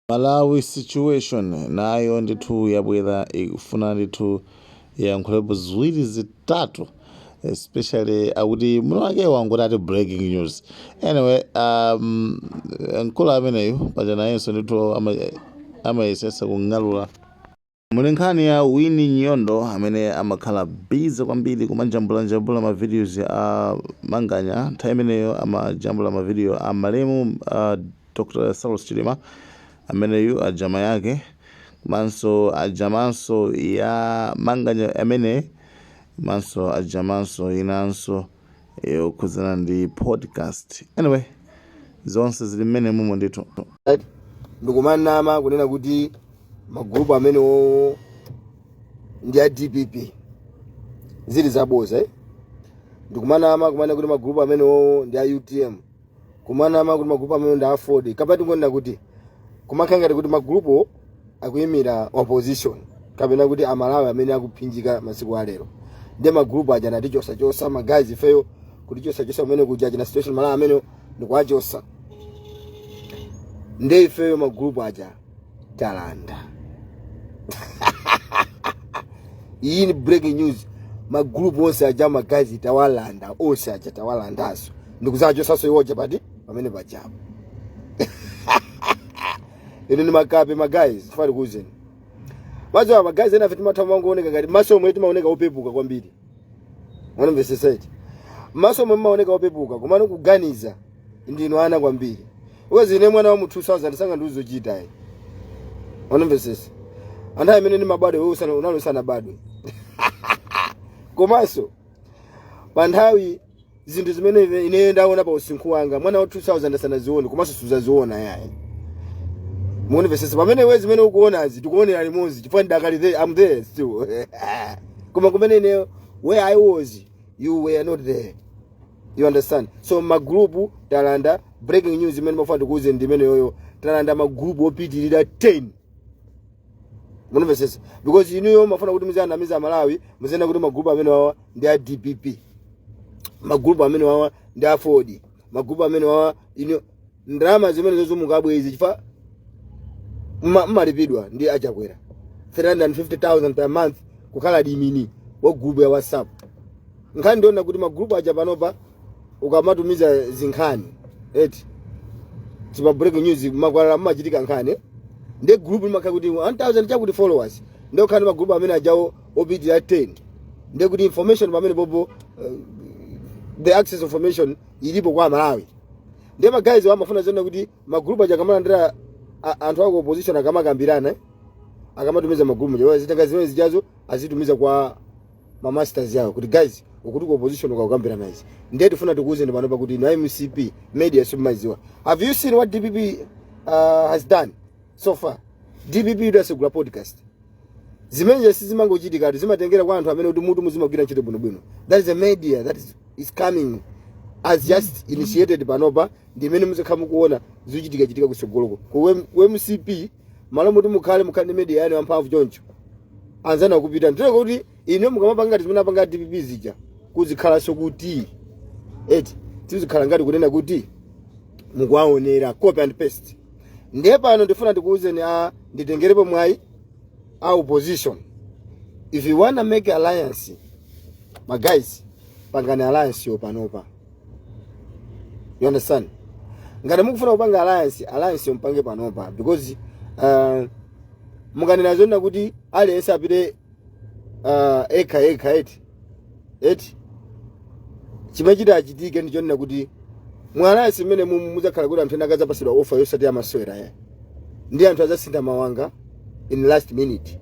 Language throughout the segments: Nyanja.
Malawi Situation nayo ndithu yabwera, ikufuna ndithu iyankhulepo ziwiri zitatu, especially akuti mwini wake wangoti ati breaking news. Anyway, mkulu ameneyu paja nayenso ndithu amayesesa kung'alula. Muli nkhani ya Winnie Nyondo amene amakhala busy kwambiri kumajambulanjambula ma videos a Manganya. Nthawi imeneyo amajambula ma video a malemu Dr. Saulos Chilima ameneyu, ajama yake, komanso ajamanso ya Manganya amene, komanso ajamanso inanso yokhudzana ndi podcast. Anyway, zonse zili mmene mumo ndithu. Ndikumanama kunena kuti magulupu amenewo ndi a DPP, zili zaboza, eh? Ndikumanama kumanena kuti magulupu amenewo ndi a UTM, kumanama kuti magulupu amenewo ndi a AFORD, kapena tingonena kuti kumakhala ngati kuti magulupu akuyimira opposition kapena kuti Amalawi amene akuphinjika masiku alero. Ndiye magulupu aja anatichosachosa ma guys ifeyo, kutichosachosa kumene kuja, achina Situation Malawi amene ndikuwachosa. Ndiye ifeyo magulupu aja talanda. Iyi ni breaking news. Magulupu onse aja, ma guys, tawalanda onse aja, tawalandaso ndikuzachosaso iwoja pati pamene pajapo. Inu ni makape, ma guys. Tifali kuuzeni mazuwa, ma guys, ena timatha mangooneka ngati maso omwe timaoneka opepuka kwambiri. Mwanamvesesa iti? Maso omwe mumaoneka opepuka, komano kuganiza ndinu ana kwambiri. Because ine mwana wa mu 2000 sangandiuzochita ayi. Mwanamvesesa? Anthu amene ndimabadwe, wewe usana unali usanabadwe. Komanso pa nthawi zinthu zimene ineyo ndaona pa usinkhu wanga, mwana wa 2000 asanazione, komanso suzaziona yayi. Muonivesesa? Pamene we zimene ukuonazi tikuonera limodzi, chifukwa ndakali there, I'm there still. Koma kumene ineyo, where I was, you were not there. You understand? So magrupu talanda. Breaking news imene mafuna ndikuuze ndimene yoyo, talanda magrupu opitirira 10. Munomvesesa? Because inuyo mafuna kuti muzanamiza Malawi, muzena kuti magrupu amene wawa ndi a DPP, magrupu amene wawa ndi a AFORD, magrupu amene wawa. Inu ndalama zimene zozo mukabwezi, chifukwa mmalipidwa ndi aChakwera 350,000 per month kukhala admin wa group ya WhatsApp. Nkhani ndiona kuti magrupu aja panopa ukamatumiza zinkhani eti tipa breaking news, makwalala mumachitika nkhani, ndi group limakhala kuti 1000 chakuti followers, ndio khani magrupu amene ajawo opitirira 10, ndiye kuti information pamene popo, the access information ilipo kwa Malawi. Ndiye ma guys amafuna zona kuti magrupu aja akamalandira anthu ako opposition akamakambirana, akamatumiza magrupu aja, zitenga zimene zijazo azitumiza kwa ma masters yawo kuti, "Guys, ukuti ku opposition ukakambirana izi." Ndiye tifuna tikuuzeni panopa kuti inu MCP media simumaziwa. Have you seen what DPP has done so far? DPP idasegula podcast. Zimene sizimangochitika, zimatengera kwa anthu amene kuti mutu muzimagwira ntchito bwinobwino. That is a media that is coming, as just initiated panopa, ndimene muzikhala mukuona zikuchitika chitika kutsogoloko ku MCP. Malo muti mukhale ndi media yanu yamphamvu choncho, anzanu akupita. Ndilo kuti ine mukamapanga ngati zimene apanga DPP zija, kuzikhalanso kuti eti tizikhala ngati kunena kuti mukuwaonera copy and paste. Ndiye pano ndifuna ndikuwuzeni, a nditengerepo mwayi a opposition, if you wanna make alliance, ma guys, pangani alliance yo panopa. You understand? Ngati mukufuna kupanga alliance, alliance yo mpange panopa, because mukanena zonena kuti aliyense apite ekha ekha, eti chimene chiti achitike ndichonena kuti mu alliance mmene mumu muzakhala kuti anthu ena akazapasidwa offer yosati amasewera ya, ndi anthu azasintha mawanga in last minute.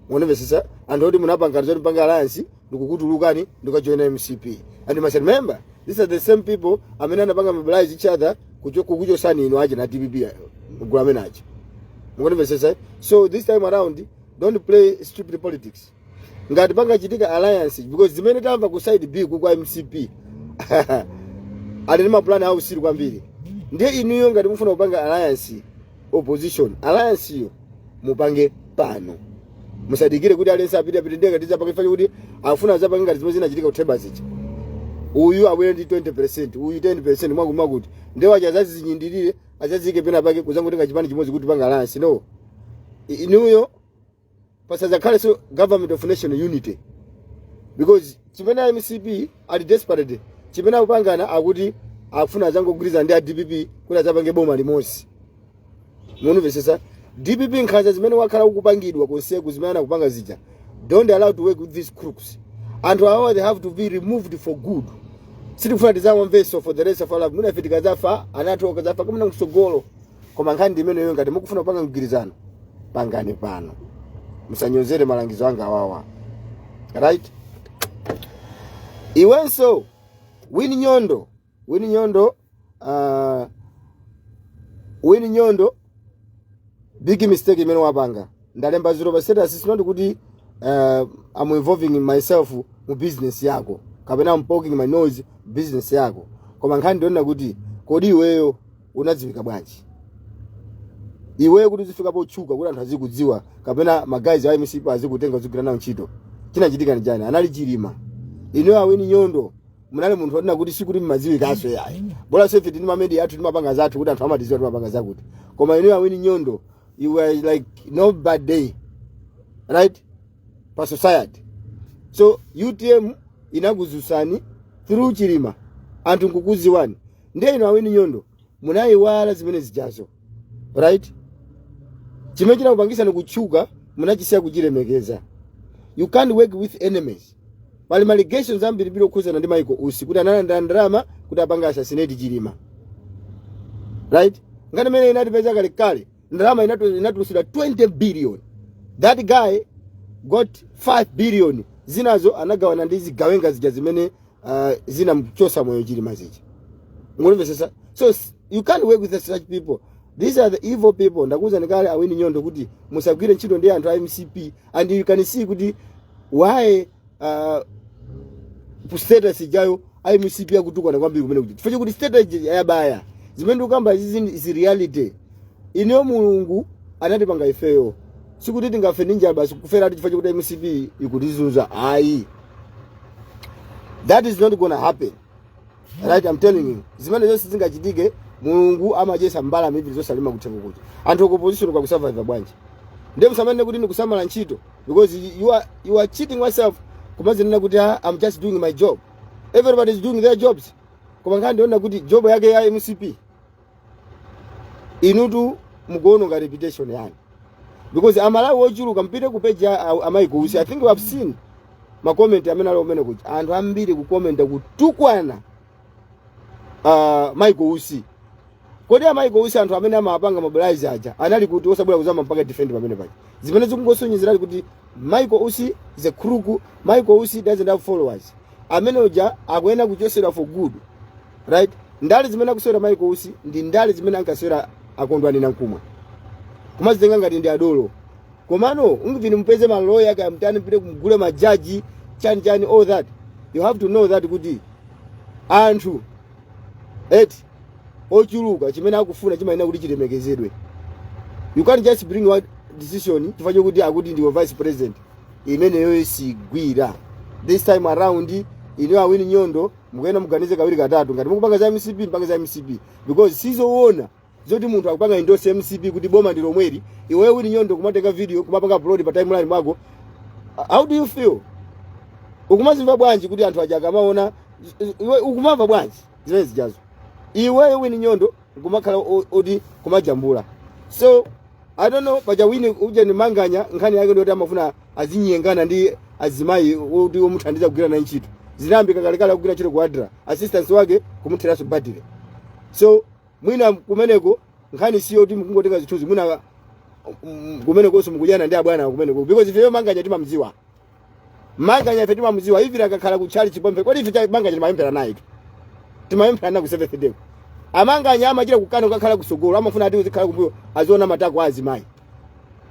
Muonevesesa? Anthu oti munapanga zoti mpanga alliance ndikukutulukani ndikujoina MCP. And you must remember, these are the same people amene anapanga mobilize each other kukuchosani inu aje na DPP gulu amene aje. Mukonevesesa? So this time around, don't play stupid politics. Ngati pangachitika alliance, because zimene tamva ku side B ku kwa MCP, ali ndi mapulani ausiru kwambiri. Ndiye inuyo ngati mufuna kupanga alliance, opposition, alliance yo mupange pano. Musadikire kuti aliyense apite. Ndiye ngati zapange fanye kuti afuna zapange ngati zimene zinachitika kutheba zija, uyu abwere ndi 20%, uyu 10%, mwakuti mwakuti, ndiye wacha zazinyindirire. Azazike pena pake kuzangotenga chipani chimodzi kuti panga alliance. No, inuyo pasadzakhalenso government of national unity, because chimene MCP ali desperate, chimene akupangana, akuti akufuna azangogwirizana ndi a DPP kuti adzapange boma limodzi. Munumvesesa? DPP, nkhanza zimene wakhala ukupangidwa konseku, zimene anakupanga zija, don't allow to work with these crooks. Anthu awawa, they have to be removed for good. Sitikufuna tizawamveso for the rest of our life. Mwina ife tikazafa, anathu akazafa kamuna msogolo. Koma nkhani ndi imeneyo. Ngati mukufuna kupanga mgwirizano, pangani pano. Musanyozere malangizo anga awawa, right? Iwenso Wini Nyondo, Wini Nyondo, Wini Nyondo, big mistake imene wapanga, ndalemba zero pa status. It's not kuti I'm involving myself mu business yako kapena I'm poking my nose business yako, koma nkhani ndiona kuti kodi iweyo unadziwika bwanji? Iweyo kuti uzifika potchuka, kuti anthu azikudziwa kapena ma guys a MCP azikutenga, uzigwira nawo ntchito, chinachitika ndi chani? Anali Chilima. Inuyo aWini Nyondo, munali munthu onena kuti sikuti mmadziwikaso yayi. Bola so ife tini ma media athu, timapanga zathu kuti anthu amatidziwa timapanga zakuti. Koma inuyo aWini Nyondo, you were like nobody, right, pa society. So UTM inakuzusani through Chilima, anthu nkukuziwani. Ndiye inu aWini Nyondo munayiwala zimene zijazo, right? Chimene chinakupangisa kutchuka munachisiya kuchilemekeza. You can't work with enemies. Pali allegations ambirimbiri okhuzana ndi Michael Usi kuti analandira ndalama kuti apange assassinate Chilima, right? Ngati imene inatipeza kalekale, ndalama inatulusidwa 20 billion. That guy got 5 billion, zinazo anagawana ndi zigawenga zija zimene zinamchosa moyo Chilima zija. Ngomvesesa? So you can't work with such people. These are the evil people. Ndakuwuzani kale aWini Nyondo kuti musagwire ntchito ndi anthu a MCP, and you can see kuti why status ijayo MCP yakutukwana kwambiri kumene kuti chifukwa kuti status yabaya. Zimene ndikukamba izi is reality. Ineyo Mulungu anatipanga ifeyo, sikuti tingafe ndi njala basi kufera ati chifukwa chakuti MCP ikutizunza. Ayi, that is not gonna happen, right? I'm telling you, zimene zonse zingachitike, Mulungu amachesa mbalame ivi zosalima kuthengo kuti anthu opposition kwakusurvive bwanji? Ndiye musamanene kuti ndikusamala ntchito, because you are cheating yourself kumazinena kuti, "Ah, I'm just doing my job." Everybody is doing their jobs, koma nkhani ndiona kuti job yake ya MCP, inutu mukuononga reputation yanu, because Amalawi ochuluka, mpite ku page ya aMichael Usi. I think we have seen ma comment amene ali omene kuti anthu ambiri kukomenta kutukwana Michael Usi. Kodi a Michael Usi, anthu amene amapanga mobilize aja anali kuti osabwera kuzama mpaka defend pamene paja? Zimene zikungosonyezerali kuti Michael Usi is a crook. Michael Usi doesn't have followers. Amene uja akuyenera kuchosedwa for good, right? Ndale zimene akusewera Michael Usi ndi ndale zimene ankasewera aKondwani Nankhumwa, kumazitenga ngati ndi adolo. Komano ungivini mupeze maloya kaya mtani, mpite kumgule majaji, chani chani, all that, you have to know that kuti anthu eti ochuluka chimene akufuna chimayenera kuti chilemekezedwe. You can't just bring one decision chifukwa chokuti akuti ndiwe vice president. Imeneyo sigwira this time around. Ino aWini Nyondo, mukuyenda muganize kawiri katatu. Ngati mukupanga za MCP, mpange za MCP, because sizoona zoti munthu akupanga endorse MCP kuti boma ndi lomweli, iweyo Wini Nyondo kumatenga video kumapanga upload pa timeline mwako. How do you feel? Ukumazimva bwanji kuti anthu aja akamaona iwe, ukumamva bwanji zimene zijazo? Iweyo Wini Nyondo kumakhala oti kumajambula. So I don't know. Paja Wini uja ni Manganya, nkhani yake ndiyoti amafuna azinyengana ndi azimayi oti omuthandiza kugwira naye ntchito. Zinayambika kalekale akugwira ntchito ku ADRA, assistant wake kumutheranso badire. So mwina kumeneko nkhani siyo kuti mukungotenga zithunzi, mwina kumenekonso mukudyana ndi abwana kumeneko, because ifeyo Manganya timamziwa. Manganya ife timamziwa, even akakhala ku chali chipombe. Kodi ife Manganya timayemphera naye tu, timayemphera naye ku Seventh Day. Amanganya amachita kukana kukakhala kusogolo, amafuna ati uzikhala kumbuyo aziona matako a azimayi.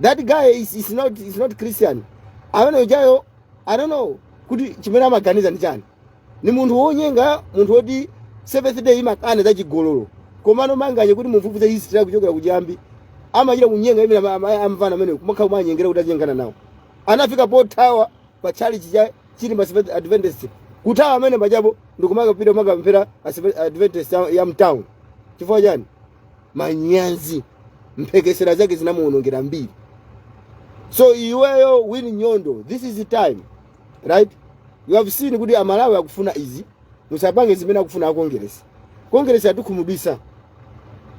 That guy is not Christian. Amene ujayo, I don't know kuti chimene amaganiza ndi chani. Ni munthu wonyenga, munthu woti Seventh Day imakana za chigololo. Komano Manganya, kuti mumfufuze history kuchokera kuchiyambi, amachita kunyenga imene amvana amene kumakhala kumanyengera kuti azinyengana nawo. Anafika pothawa pa chalichi cha Chilima Seventh Adventist, kuthawa amene pachapo ndikumakapita kumakapemphera a Seventh Adventist ya mtown. Chifukwa chani? Manyazi, mphekesera zake zinamuonongera mbiri. So iweyo Winnie Nyondo, this is the time, right? You have seen kuti Amalawi akufuna izi. Musapange zimene akufuna akongeresi. Kongeresi atikhumudwisa,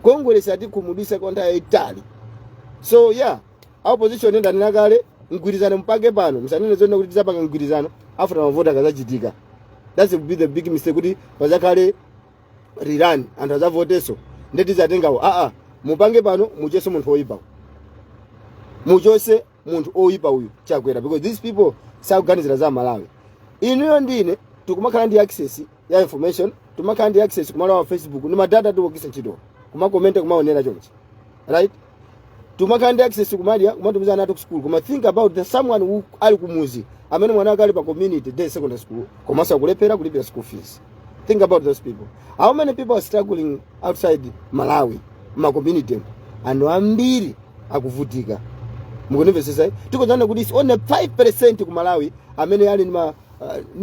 kongeresi atikhumudwisa kwa nthawi yayitali. So yeah, opposition, ndanena kale, mgwirizano mpake pano. Musanene zona kuti tizapanga mgwirizano after mavota akazachitika. That's will be the big mistake, kuti pazakhale rerun, anthu azavoteso, nde tizatengawo. Aa, mupange pano, muchose munthu oyipa, muchose munthu oyipa uyu Chakwera, because these people sakuganizira za Malawi. Inuyo ndine tikumakhala ndi access ya information, timakhala ndi access kumalo wa Facebook ndi madata, tiwogisa ntchito kumakomenta, kumaonera chonchi, right? Tumakhala ndi access kumadya, kumatumiza ana athu ku school. Koma think about the someone who ali kumuzi, amene mwana wake ali pa community day secondary school, komanso akulephera kulipira school fees. Think about those people. How many people are struggling outside Malawi, ma community? Anthu ambiri akuvutika, mukunimvesesa? Tikozana kuti it's only 5% ku Malawi amene ali ndi ma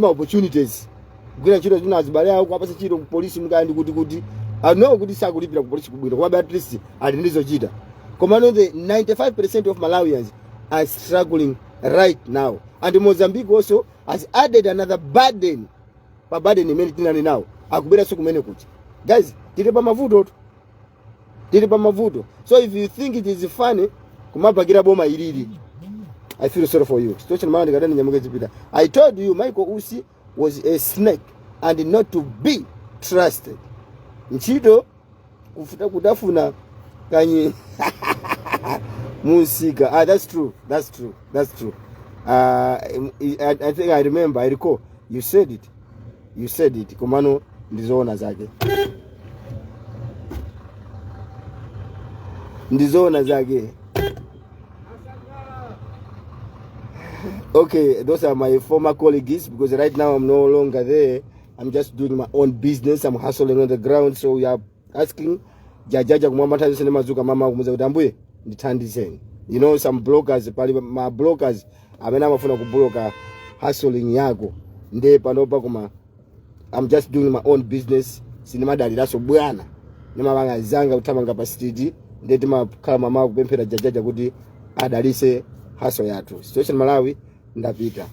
opportunities kugwira ntchito zina, azibale awo kuwapasa ntchito ku polisi, mukaya ndi kuti I know kuti sakulipira ku polisi kubwino, komabe at least ali ndi zochita. Komano the 95% of Malawians are struggling right now, and Mozambique also has added another burden pa burden imene tinali nawo. Akubweranso kumene kuja. Guys, tili pa mavuto tu, tili pa mavuto. So if you think it is funny kumapakira boma ilili, I feel sorry for you. Situation mara ndikadani nyamuke zipita. I told you Michael Usi was a snake and not to be trusted. Ntchito kufuta kutafuna kanyi musika. Ah, that's true, that's true, that's true. I think I remember, I recall you said it, you said it. Komano ndizoona zake, ndizoona zake. Okay, those are my former colleagues, because right now I'm no longer there. I'm just doing my own business. I'm hustling on the ground. So we are asking jajaja kumwamba nthawi zonse ndimadzuka mama kumuza kuti Ambuye ndithandizeni. You know some bloggers, pali ma bloggers amene amafuna kubloka hustling yako. Nde panopa koma I'm just doing my own business. Sinimadaliraso bwana, ndimapanga zanga, kuthamanga pa street. Nde timakhala mama kupemphera jajaja kuti adalise hustle yathu. Situation Malawi, ndapita.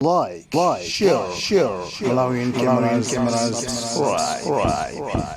Like, share, Malawian cameras, subscribe.